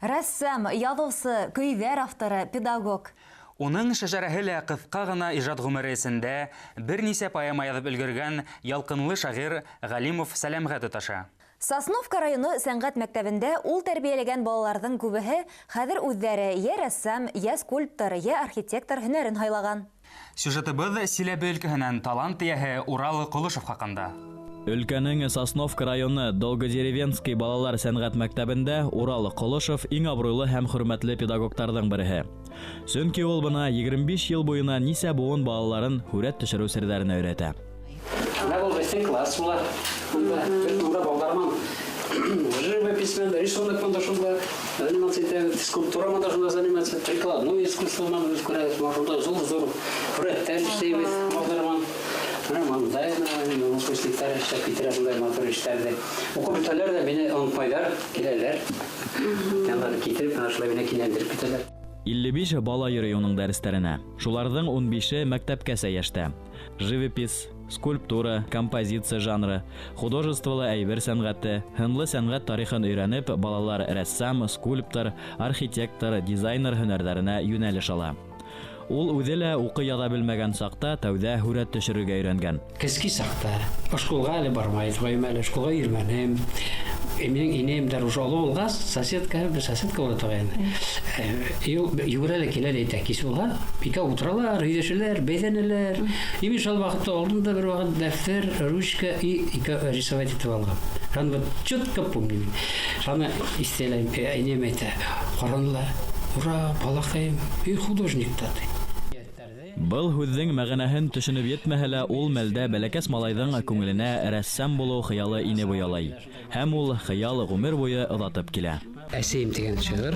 Рәссам, яҙыусы, көйҙәр авторы, педагог. Уның шәжәрәһе лә ҡыҫҡа ғына ижад ғүмере эсендә бер нисә поэма яҙып өлгөргән ялҡынлы шағир Ғәлимов Сәләмгә тоташа. Сосновка районы сәнғәт мәктәбендә ул тәрбиәләгән балаларҙың күбеһе хәҙер үҙҙәре йә рәссам, йә скульптор, йә архитектор һөнәрен һайлаған. Сюжетыбыҙ Силәбе өлкәһенән талант эйәһе Урал Ҡолошов хаҡында. Өлкәнең Сосновка районы Долгодеревенский балалар сәнғәт мәктәбендә Урал Ҡолошов иң абруйлы һәм хөрмәтле педагогтарҙың береһе. Сөнки ул бына 25 йыл буйына нисә быуын балаларын һүрәт төшөрөү серҙәренә өйрәтә. Менә был беҙҙең класс була. Унда беҙ унда балалар менән живопись менән, рисунок менән шунда заниматься итәбеҙ, скульптура менән шунда заниматься, прикладной искусство менән беҙ күрәбеҙ. Шунда ҙур-ҙур һүрәттәр эшләйбеҙ балалар менән. Менә монда выпускниктар эшләп китерә шундай матур эштәрҙе. Уҡып бөтәләр ҙә мине онотмайҙар, киләләр. Янларын китереп, менә шулай мине кинәндереп китәләр. 55 бала йөрөй уның дәрестәренә. Шуларҙың 15-е мәктәпкәсә йәштә. Живопись, скульптура, композиция жанры, художестволы әйбер сәнғәте, һынлы сәнғәт тарихын өйрәнеп, балалар рәссам, скульптор, архитектор, дизайнер һөнәрҙәренә йүнәлеш ала. Ул үҙе лә уҡый яҙа белмәгән саҡта тәүҙә һүрәт төшөрөргә өйрәнгән. Кескәй саҡта школға әле бармай торғайным, әле школға йөрөмәнем. Минең инәйем дә уже оло булғас, соседка, бер соседка була торғайны. Йүгерә лә килә лә әйтә, кис булһа, икәү ултыралар, һөйләшәләр, бәйләнәләр. И мин шул ваҡытта алдым да бер ваҡыт дәфтәр, ручка и икәү рисовать итеп алғам. Шуны вот четко помню мин. Шуны иҫтәләйем, инәйем әйтә, ҡараны ла, ура, балаҡайым, и художник та ти. Был һүҙҙең мәғәнәһен төшөнөп етмәһә лә, ул мәлдә бәләкәс малайҙың күңеленә рәссам булыу хыялы инеп оялай. Һәм ул хыял ғүмер буйы оҙатып килә. Әсәйем тигән шиғыр.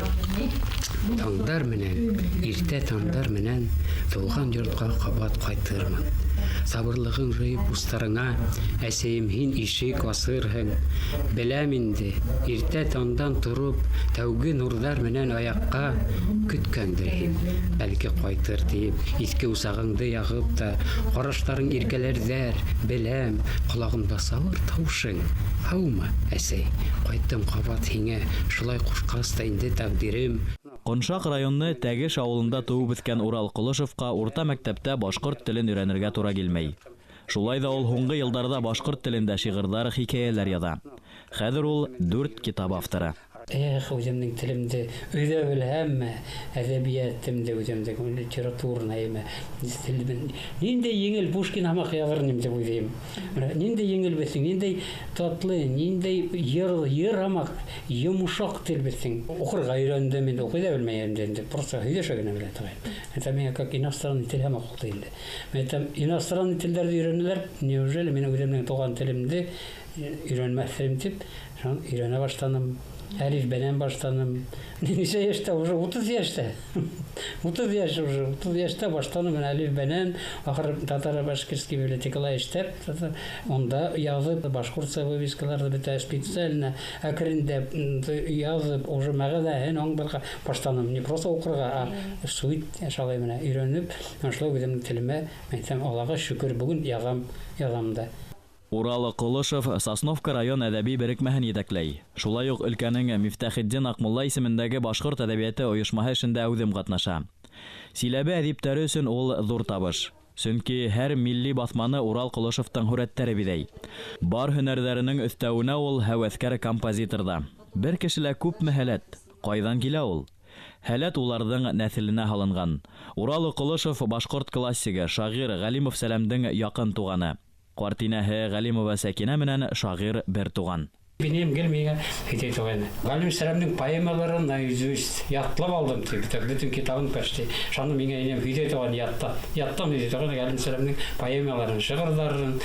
Таңдар менән, иртә таңдар менән тыуған йортҡа ҡабат ҡайтырмын. Сабырлығың жыйып устарыңа, әсәйем, һин ишек асырһың. Беләм инде, иртә таңдан тороп, тәүге нурҙар менән аяҡҡа көткәндер һин. Бәлки ҡайтыр тиеп, иҫке усағыңды яғып та, ҡараштарың иркәләрҙәр, беләм, ҡолағымда сабыр тауышың. Һаумы, әсәй, ҡайттым ҡабат һиңә, шулай ҡушҡас та инде тәҡдирем. Ҡоншаҡ районы Тәгеш ауылында тыуып үҫкән Урал Ҡолошовҡа урта мәктәптә башҡорт телен өйрәнергә тура килмәй. Шулай ҙа ул һуңғы йылдарҙа башҡорт телендә шиғырҙар, хикәйәләр яҙа. Хәҙер ул 4 китап авторы. Эх, үҙемдең телемде өйҙә белһәмме, әҙәбиәтемде үҙемдең литературныймы, телемен. Ниндәй еңел Пушкин һымаҡ яҙыр инем тип уйлайым. Ниндәй еңел беҙҙең, ниндәй татлы, ниндәй йыр һымаҡ йомшаҡ тел беҙҙең. Уҡырға өйрәндем инде, уҡый ҙа белмәйем инде, просто һөйләшә генә белә торғайным. Это миңә как иностранный тел һымаҡ булды инде. Мин әйтәм, иностранный телдәрҙе өйрәнәләр, неужели минең үҙемдең тыуған телемде өйрәнмәҫем тип, шунан өйрәнә башланым. Әлиф бәнән башланым. Нисә йәштә? Уже 30 йәштә. 30 йәш уже, 30 йәштә башланым мин әлиф бәнән. Ахыр татаро-башкирский библиотекала эшләп, унда яҙып, башҡортса вывескаларҙы бөтә специально әкренләп яҙып, уже мәғәнәһен аңларға башланым. Не просто уҡырға, а суит шулай менән өйрәнеп, шулай үҙемдең телемә, мин әйтәм, Аллаға шөкөр, бөгөн яҙам, яҙам да. Урал Ҡолошов Сосновка район әҙәби берекмәһен етәкләй. Шулай уҡ өлкәнең Мифтахетдин Аҡмулла исемендәге башҡорт әҙәбиәте ойошмаһы эшендә әүҙем ҡатнаша. Силәбе әҙиптәре өсөн ул ҙур табыш. Сөнки һәр милли баҫманы Урал Ҡолошовтың һүрәттәре биҙәй. Бар һөнәрҙәренең өҫтәүенә ул һәүәҫкәр композитор да. Бер кешелә күпме һәләт? Ҡайҙан килә ул? Һәләт уларҙың нәҫеленә һалынған. Урал Ҡолошов башҡорт классигы, шағир Ғәлимов Сәләмдең яҡын туғаны. Ҡартинәһе Ғәлимова Сәкинә менән шағир бер туған. Минең гел миңә әйтә торғайны. Ғәлим Сәләмдең поэмаларын наизусть ятлап алдым тип, бөтөн китабын почти. Шуны миңә инәм һөйләй торған ятта. Яттан һөйләй торған Ғәлим Сәләмдең поэмаларын, шиғырҙарын,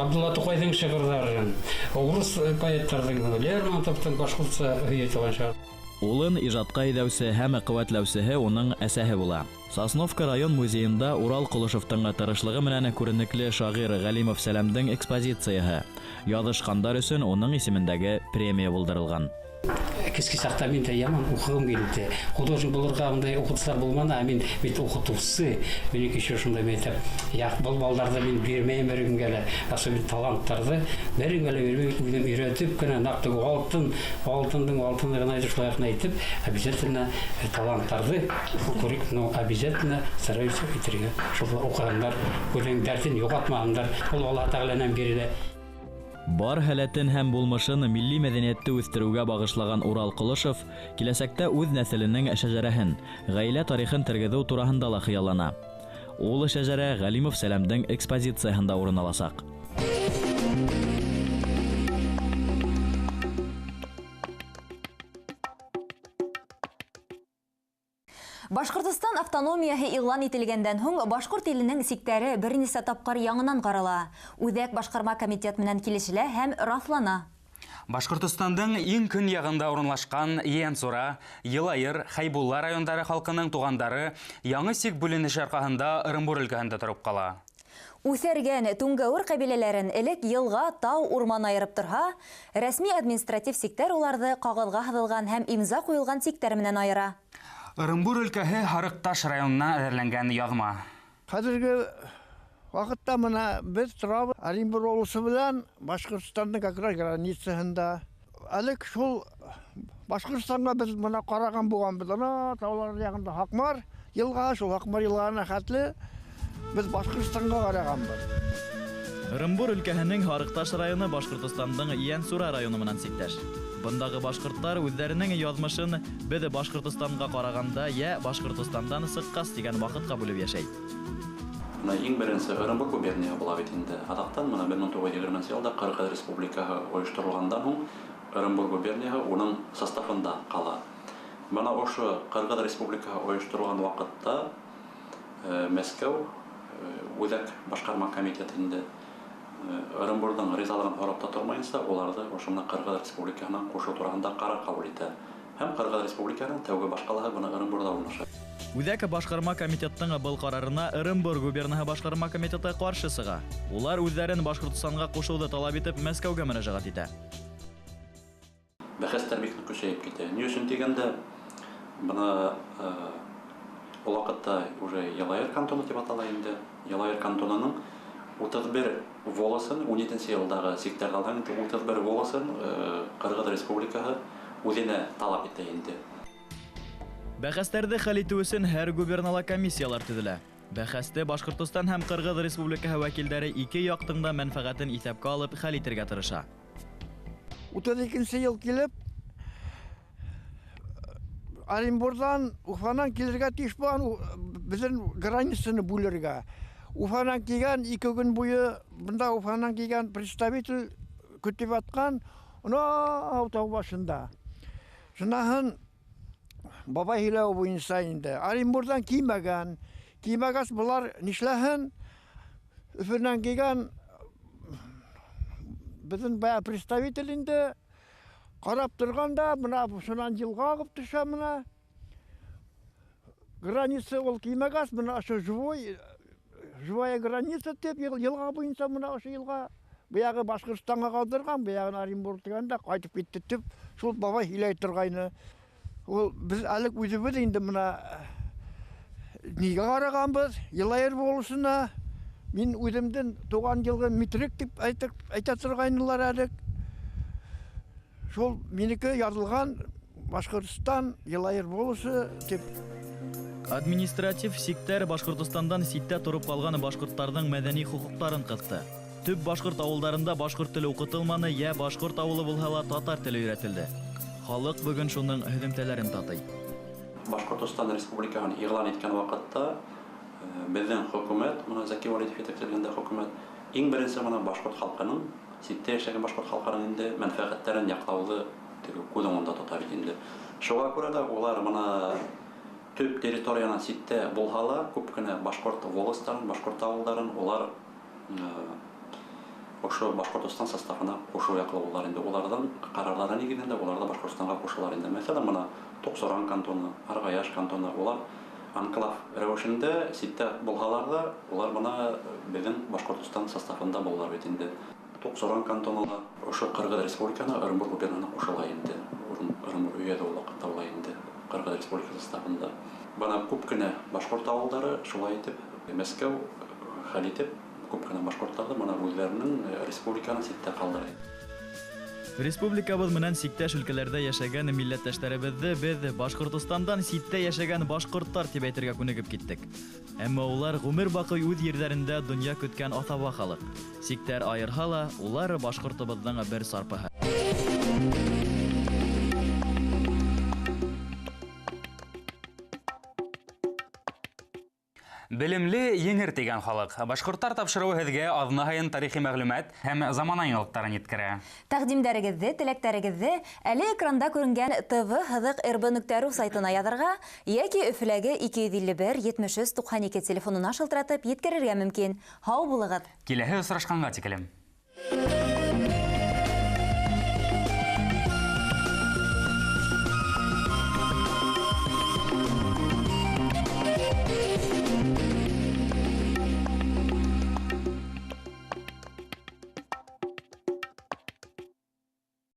Ғабдулла Туҡайҙың шиғырҙарын, урыҫ поэттарҙың, Лермонтовтың башҡортса һөйләй торған шиғыр. Улын ижадҡа әйҙәүсе һәм ҡеүәтләүсеһе уның әсәһе була. Сосновка район музейында Урал Ҡолошовтың тырышлығы менән күренекле шағир Ғәлимов Сәләмдең экспозицияһы. Яҙышҡандар өсөн уның исемендәге премия булдырылған. Кеске саҡта мин дә яман уҡығым килде. Художник булырға ундай уҡытыусылар булманы, ә мин бит уҡытыусы. Минең еще шундай мәктәп. Яҡ был балдарҙы мин бирмәйем бер кемгә лә. Особенно таланттарҙы бер кемгә лә бирмәйем. Үҙем өйрәтеп кенә нәҡ теге алтындың алтыны ғына шулай ғына әйтеп, обязательно таланттарҙы күреп, но обязательно стараюсь итергә. Шул уҡығандар үҙенең дәртен юғалтмағандар. Ул Аллаһ Тәғәләнән бирелә. Бар һәләтен һәм булмышын милли мәҙәниәтте үҫтереүгә бағышлаған Урал Ҡолошов киләсәктә үҙ нәҫеленең шәжәрәһен, ғаилә тарихын тергеҙеү тураһында ла хыяллана. Ул шәжәрә Ғәлимов Сәләмдең экспозицияһында урын аласаҡ. Башҡортостан автономияһы иғлан ителгәндән һуң башҡорт иленең сиктәре бер нисә тапҡыр яңынан ҡарала. Үҙәк башҡарма комитет менән килешелә һәм раҫлана. Башҡортостандың иң көньяғында урынлашҡан Ейәнсура, Йылайыр, Хәйбулла райондары халҡының туғандары яңы сик бүленеше арҡаһында Ырымбур өлкәһендә тороп ҡала. Үҫәргән Түңгәүер ҡәбиләләрен элек йылға, тау, урман айырып торһа, рәсми административ сиктәр уларҙы ҡағыҙға һыҙылған һәм имза ҡуйылған сиктәр менән айыра. Ырымбур өлкәһе Һарыҡташ районына әҙерләнгән яҙма. Хәҙерге ваҡытта мына беҙ торабыҙ Оренбур обласы менән Башҡортостандың как раз границаһында. Элек шул Башҡортостанға беҙ мына ҡараған булғанбыҙ. Ана таулар яғында Һаҡмар йылға, шул Һаҡмар йылғаһына хәтле беҙ Башҡортостанға ҡарағанбыҙ. Ырымбур өлкәһенең Һарыҡташ районы Башҡортостандың Ейәнсура районы менән сиктәш. Бындағы башҡорттар үҙҙәренең яҙмышын беҙ Башҡортостанға ҡарағанда йә Башҡортостандан сыҡҡас тигән ваҡытҡа бүлеп йәшәй. Бына иң беренсе Ырымбур губернияһы була бит инде. Аҙаҡтан бына 1920 йылда Ҡырғыҙ Республикаһы ойошторолғандан һуң Ырымбур губернияһы уның составында ҡала. Бына ошо Ҡырғыҙ Республикаһы ойошторолған ваҡытта Мәскәү Үҙәк башҡарма комитеты инде Ырымбурҙың ризалығын һорап та тормайынса, уларҙы ошо Ҡырғыҙ Республикаһына ҡушыу тураһында ҡарар ҡабул итә. Һәм Ҡырғыҙ Республикаһының тәүге башҡалаһы бына Ырымбурҙа урынлаша. Үҙәк башҡарма комитеттың был ҡарарына Ырымбур губернаһы башҡарма комитеты ҡаршы сыға. Улар үҙҙәрен Башҡортостанға ҡушыуҙы талап итеп Мәскәүгә мөрәжәғәт итә. Бәхәстәр бик ныҡ көсәйеп китә. Ни өсөн тигәндә, бына ул ваҡытта уже Йылайыр кантоны тип атала инде. Йылайыр кантонының 31 волосын, 17 йылдағы сиктәрҙе алһаң, 31 волосын Ҡырғыҙ Республикаһы үҙенә талап итә инде. Бәхәстәрҙе хәл итеү өсөн һәр губернала комиссиялар төҙөлә. Бәхәсте Башҡортостан һәм Ҡырғыҙ Республикаһы вәкилдәре ике яҡтың да мәнфәғәтен иҫәпкә алып хәл итергә тырыша. 32 йыл килеп Оренбурҙан, Уфанан килергә тейеш булған, беҙҙең границаны бүлергә. Уфанан килгән 2 көн буйы, бында Уфанан килгән представитель көтөп ятҡан, анау тау башында. Шунан бабай һөйләүе буйынса инде Оренбурҙан килмәгән. Килмәгәс былар нишләһен? Өфөнән килгән беҙҙең бая представитель инде ҡарап торған да, бына шунан йылға ағып төшә бына. Граница ул килмәгәс, бына ошо живая граница тип йылға буйынса бына ошо йылға баяғы Башҡортостанға ҡалдырған, баяғын Оренбург тигәндә ҡайтып китте тип шул бабай һөйләй торғайны. Ул беҙ әле үҙебеҙ инде бына нигә ҡарағанбыҙ? Йылайыр волосына. Мин үҙемдең тыуған йылғы Митрик тип әйтә торғайнылар әле. Шул минеке яҙылған Башҡортостан Йылайыр волосы тип. Административ сиктәр Башҡортостандан ситтә тороп ҡалған башҡорттарҙың мәҙәни хоҡуҡтарын ҡыҫты. Төп башҡорт ауылдарында башҡорт теле уҡытылманы, йә башҡорт ауылы булһа ла татар теле өйрәтелде. Халыҡ бөгөн шуның һөҙөмтәләрен татый. Башҡортостан Республикаһын иғлан иткән ваҡытта беҙҙең хөкүмәт, бына Зәки Вәлитов етәкселегендә хөкүмәт иң беренсе бына башҡорт халҡының, ситтә йәшәгән башҡорт халҡының инде мәнфәғәттәрен яҡлауҙы күҙ уңында тота бит инде. Шуға күрә лә улар бына төп территориянан ситтә булһа ла күп кенә башҡорт волостарын, башҡорт ауылдарын улар ошо Башҡортостан составына ҡушыу яҡлы булалар инде. Уларҙың ҡарарлары нигеҙендә улар ҙа Башҡортостанға ҡушылар инде. Мәҫәлән, бына Тоҡсоран кантоны, Арғаяш кантоны, улар анклав рәүешендә ситтә булһалар ҙа, улар бына беҙҙең Башҡортостан составында булалар бит инде. Тоҡсоран кантоны ла ошо Ҡырғыҙ Республикаһына, Ырымбур губернаһына ҡушыла инде. Ырымбур өйәҙе ул ваҡытта була инде Ҡырғыҙ Республикаһы составында. Бына күп кенә башҡорт ауылдары шулай итеп Мәскәү хәл итеп күп кенә башҡорттарҙы бына үҙҙәренең республиканы ситтә ҡалдыра. Республикабыҙ менән сиктәш өлкәләрҙә йәшәгән милләттәштәребеҙҙе беҙ Башҡортостандан ситтә йәшәгән башҡорттар тип әйтергә күнегеп киттек. Әммә улар ғүмер баҡый үҙ ерҙәрендә донъя көткән аҫаба халыҡ. Сиктәр айырһа ла, улар башҡортобоҙҙоң бер сарпыһы. Белемле еңер тигән халыҡ. Башҡорттар тапшырыуы һеҙгә аҙна һайын тарихи мәғлүмәт һәм замана яңылыҡтарын еткерә. Тәҡдимдәрегеҙҙе, теләктәрегеҙҙе әле экранда күренгән tv.rb.ru сайтына яҙырға йәки Өфөләге 251 73 92 телефонына шылтыратып еткерергә мөмкин. Һау булығыҙ! Киләһе осрашҡанға тиклем.